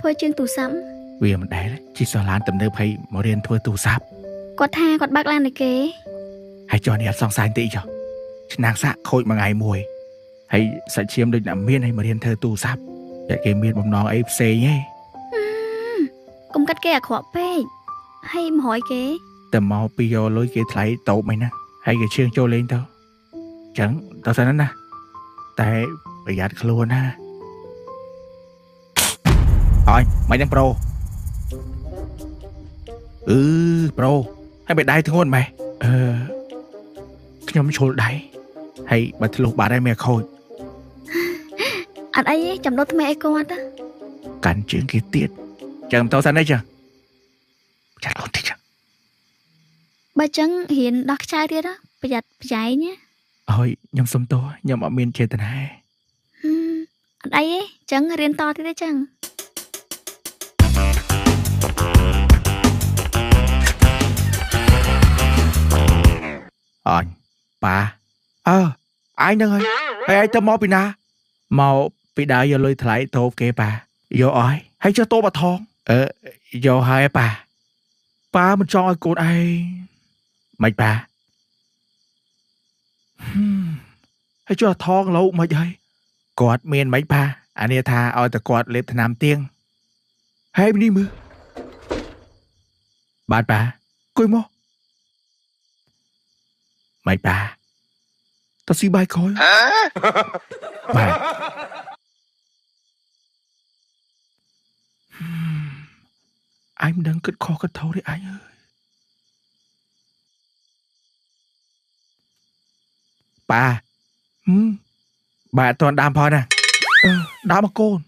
ធ្វើជាងទូរស័ព្ទ វាមិនដែលជិះសោះឡានទំនើបហើយមករៀនធ្វើទូរស័ព្ទ គាត់ថាគាត់បើកឡានឲ្យគេ ហើយចុះនេះអត់សង្ស័យតិចចុះឆ្នាំងសាក់ខូចមួយថ្ងៃមួយហើយសាច់ឈាមដូចអ្នកមានហើយមករៀនធ្វើទូរស័ព្ទតែគេមានបំណងអីផ្សេងឯង កុំកាត់គេអាក្រក់ពេកហើយមករយគេ តែមកពីយកលុយគេថ្លៃតូបអីណាហើយគេឈៀងចូលលេងទៅចឹងទៅសិនណាតែប្រយ័ត្នខ្លួនណាអើយមិនដឹងប្រូអឺប្រូហើយបិដៃធ្ងន់ម៉េះអឺខ្ញុំឈុលដៃហើយបើធ្លុះបាត់ហើយមានខូច អត់អីទេចាំដុតថ្មីឲ្យគាត់ណា កាន់ជើងគេទៀតចឹងទៅសិនអីចឹងចាត់ខ្លួនតិចចឹង បើចឹងរៀនដោះខ្ចៅទៀតណាប្រយ័ត្នប្រយែងណា អើយខ្ញុំសុំទោសខ្ញុំអត់មានចេតនា ហឹមអត់អីទេចឹងរៀនតទៀតទេចឹង អញប៉ាអើអញហ្នឹងហើយហើយឯងទៅមកពីណាមកពីដើរយកលុយថ្លៃតូបគេប៉ាយកអស់ហើយចុះតូបអថងអឺយកហើយប៉ាប៉ាមិនចង់ឲ្យកូនឯងមិនប៉ាហឹមហើយចុះអថងលោកមិនហើយគាត់មានមិនប៉ាអានេះថាឲ្យតែគាត់លេបថ្នាំទៀងហើយនេះមើលបាទប៉ាគួយមកមិនប៉ាតើស៊ីបាយក្រោយ ហ៎ បាទអញមិនដឹងគិតខុសគិតត្រូវទេអញអើយប៉ាហឹមបាទអត់ទាន់ដើមផងណាអឺដើមមកកូន